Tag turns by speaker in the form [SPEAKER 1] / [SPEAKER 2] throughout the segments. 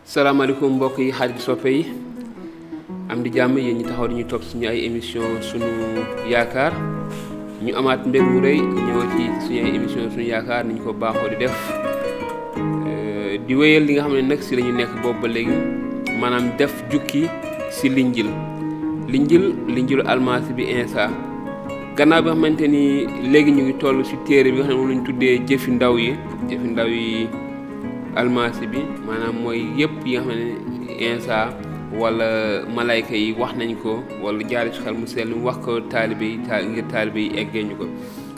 [SPEAKER 1] salaamaaleykum mbokk yi xarit soppe yi am di jàmm yéen ñi taxaw di ñu topp suñu ay émission sunu yaakaar ñu amaat mbég mu rëy ñëw ci suñu ay émission sunu yaakaar ni ñu ko baaxoo di def di wéyal li nga xam ne nag si la ñu nekk boobu ba léegi maanaam def jukki si linjilu almasi bi insa gannaaw bi nga xamante ni léegi ñu ngi toll si téere bi nga xam ne moom la ñu tuddee jëfi ndaw yi almasi bi maanaam mooy yëpp yi nga xam ne insa wala malayka yi wax nañ ko wala jaari ci xel mu sell mu wax ko taalibe yi ngir taalibe yi eggee ñu ko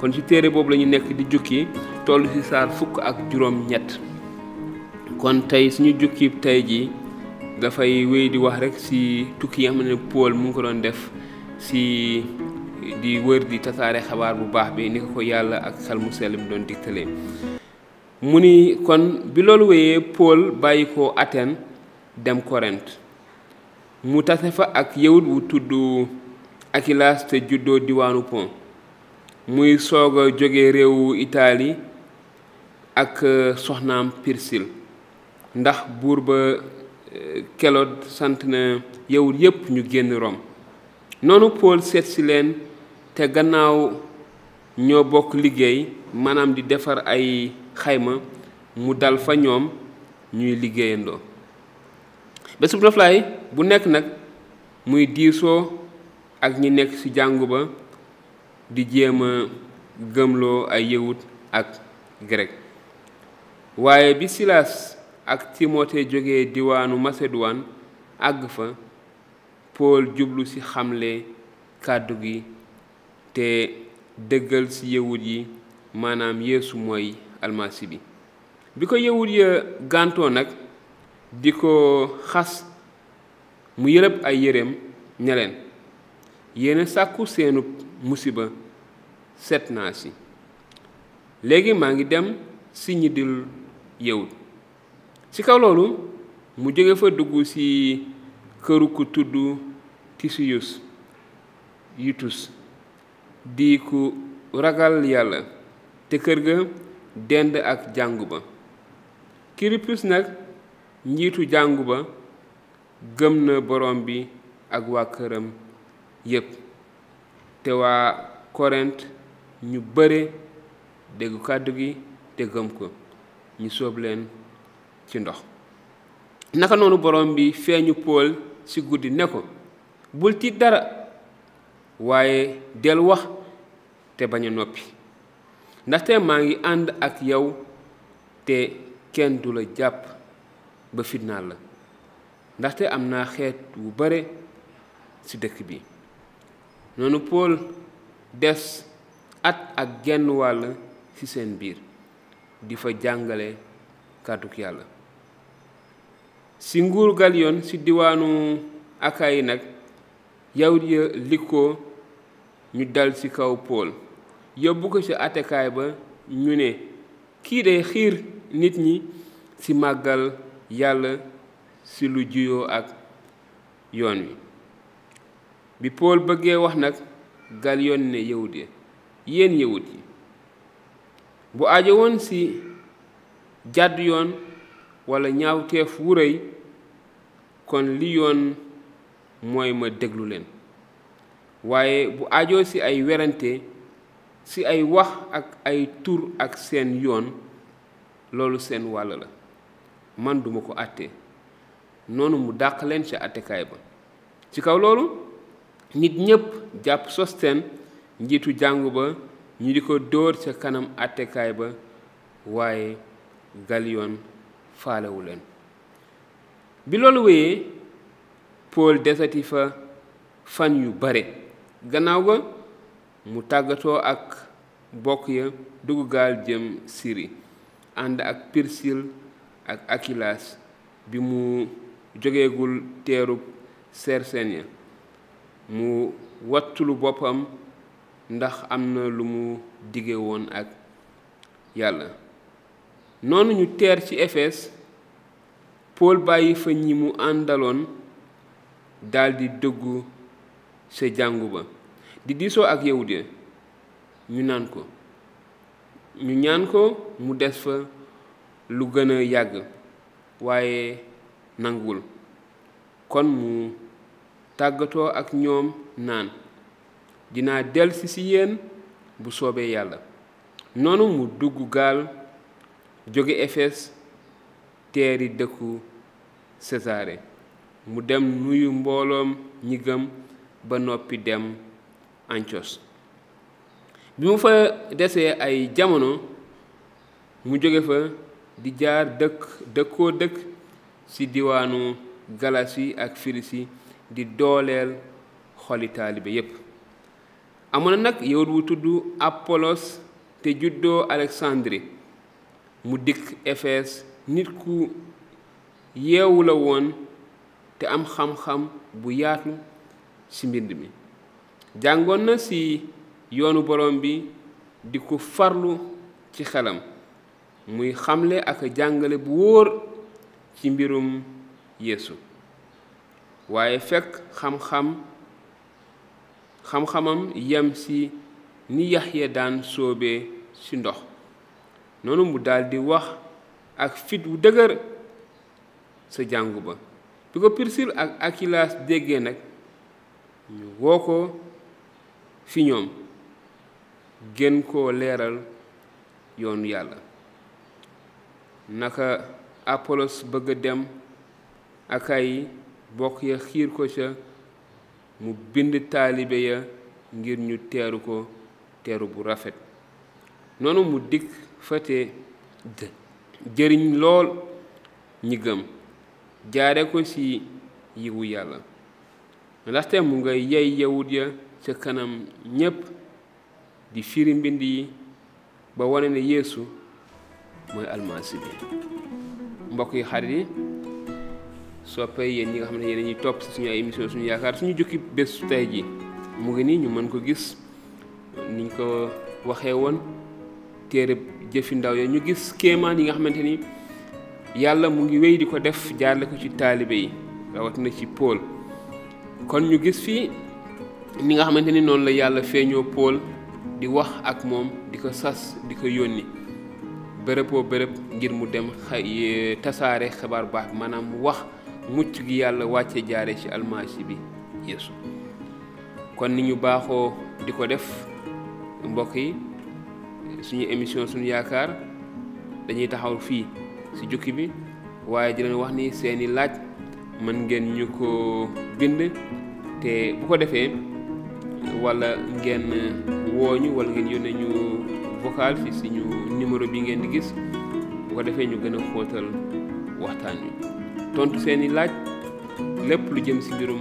[SPEAKER 1] kon ci téere boobu la ñu nekk di jukki toll ci saar fukk ak juróom-ñett kon tey suñu jukki tey ji dafay wéy di wax rek ci tukki yi nga xam ne Paul mu ngi ko doon def ci di wër di tasaare xabaar bu baax bi ni ko yàlla ak xel mu sell mu doon digtalee mu ni kon bi loolu wéyee Paul bàyyi ko Aten dem Korent mu tase fa ak yawut wu tudd Akilas te juddoo diiwaanu Pont muy sooga jóge réewu Itali ak soxnaam Pirsil ndax buur ba Këlódd sant na yawut yépp ñu génn Rome noonu Paul seet si leen te gannaaw ñoo bokk liggéey maanaam di defar ay xayma mu dal fa ñoom ñuy liggéeyandoo bésub noflaay bu nekk nag muy diisoo ak ñi nekk ci jàngu ba di jéem a gëmloo ay yawut ak grek waaye bi Silas ak Timote jógee diiwaanu Maseduwaan àgg fa Paul jublu ci xamle kàddu gi te dëggal ci yawut yi maanaam Yeesu mooy almasi bi ko yawut ya gàntoo nag di ko xas mu yëlëb ay yéreem ne leen yéena sàkku seenu musiba set naa si léegi maa ngi dem si ñi dul yawut ci kaw loolu mu jóge fa dugg ci këru ku tudd Tisiyus Yustus di ku ragal yàlla te kër ga dend ak jàngu ba Kiripus nag njiitu jàngu ba gëm na borom bi ak waa këram yépp te waa Korent ñu bare dégg kàddu gi te gëm ko ñu sóob leen ci ndox naka noonu borom bi feeñu Paul ci guddi ne ko bul tiit dara waaye del wax te bañ a noppi ndaxte maa ngi ànd ak yow te kenn du la jàpp ba fitnaal la ndaxte am naa xeet wu bare ci dëkk bi noonu Paul des at ak genn-wàll ci seen biir di fa jàngale kàddug yàlla ci nguur Galiyon ci diiwaanu Akayi nag yawut ya likkoo ñu dal ci kaw Paul yóbbu ko ci atekaay ba ñu ne kii day xiir nit ñi ci màggal yàlla ci lu juyoo ak yoon wi bi Paul bëggee wax nag Galiyon ne yawut ya yéen yawut yi bu aajo woon ci jàdd yoon walla ñaawteef wu rëy kon li yoon mooy ma déglu leen waaye bu aajoo ci ay werante ci ay wax ak ay tur ak seen yoon loolu seen wàll la man duma ko àtte noonu mu dàq leen ca àttekaay ba ci kaw loolu nit ñépp jàpp Sosteen njiitu jàngu ba ñu di ko dóor ca kanam àttekaay ba waaye Galiyon faalewu leen bi loolu wéyee Paul desati fa fan yu bare gannaaw ga mu tàggatoo ak bokk ya dugg gaal jëm Siri ànd ak Pirsil ak Akilas bi mu jógeegul teerub Sersen ya mu wattulu boppam ndax am na lu mu dige woon ak yàlla noonu ñu teer ci Efes Paul bàyyi fa ñi mu àndaloon daldi dëggu sa jàngu ba di diisoo ak yawut ya ñu ñaan ko mu des fa lu gën a yàgg waaye nanguwul. kon mu tàggatoo ak ñoom naan dinaa delsi ci yéen bu soobee yàlla. noonu mu dugg gaal jóge Efes teeri dëkku Sesaare. mu dem nuyu mbooloom ñi gëm ba noppi dem Ancos. bi mu fa desee ay jamono mu jóge fa di jaar dëkkoo dëkk ci diiwaanu Galasi ak Pirsil di dooleel xoli taalibe yépp. amoon na nag yawut wu tudd Apolos te juddoo Alexandrie mu dikk Efes. nit ku yeewu la woon te am xam-xam bu yaatu ci mbind mi. jàngoon na ci yoonu borom bi di ko farlu ci xelam muy xamle ak jàngale bu wóor ci mbirum Yeesu. waaye fekk xam-xamam yem ci ni Yaxya daan soobee ci ndox. noonu mu daldi wax ak fit wu dëgër sa jàngu ba. bi ko Pirsil ak Akilas déggee nag ñu woo ko fi ñoom gën koo leeral yoonu yàlla. Naka Apolos bëgg a dem ak ay bokk ya xiir ko ca mu bind taalibe ya ngir ñu teeru ko teeru bu rafet. noonu mu dikk fate jëriñ lool ñi gëm jaare ko ci yiwu yàlla. ndaxte mu nga yey yawut ya ca kanam ñépp di firi mbind yi ba wane ne Yeesu mooy almasi bi. mbokk yi xarit yi soppee yéen ñi nga xam ne yéen ñuy topp ci suñu ay émission suñu yaakaar suñu jukki bés tey ji mu ngi nii ñu mën ko gis niñ ko waxee woon téere jëfi ndaw ya ñu gis kéemaan yi nga xamante ni yàlla mu ngi wéy di ko def jaarle ko ci taalibe yi rawatina ci Pool. kon ñu gis fii ni nga xamante ni noonu la yàlla feeñoo Pool di wax ak moom di ko sas di ko yónni bërëboo bërëb ngir mu dem tasaare xibaar baax bi maanaam mu wax mucc gi yàlla wàcce jaare ci almasi bi Yeesu. kon ni ñu baaxoo di ko def mbokk yi suñu émission suñu yaakaar dañuy taxaw fii ci jukki bi waaye di leen wax ni seeni laaj mën ngeen ñu ko bind te bu ko defee wala ngeen wooñu wala ngeen yónnee ñu vocal fi suñu numéro bi ngeen di gis bu ko defee ñu gën a xóotal waxtaan wi tontu seeni laaj lépp lu jëm ci mbirum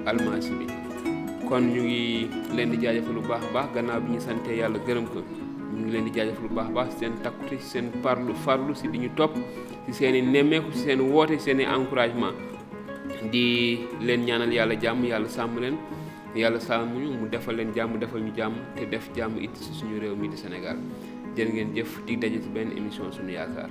[SPEAKER 1] almasi bi. kon ñu ngi leen di jaajëfal lu baax a baax gannaaw bi ñu sante yàlla gërëm ko ñu ngi leen di jaajëfal lu baax a baax seen takkute ci seen farlu ci di ñu topp ci seeni nemmeeku ci seen woote ci seeni encouragement. di leen ñaanal yàlla jàmm yàlla sàmm leen yàlla sàmmuñu mu defal leen jàmm defal ñu jàmm te def jàmm it ci suñu réew mi di Sénégal. jërë ngeen jëf di daje ci benn émission suñu yaakaar.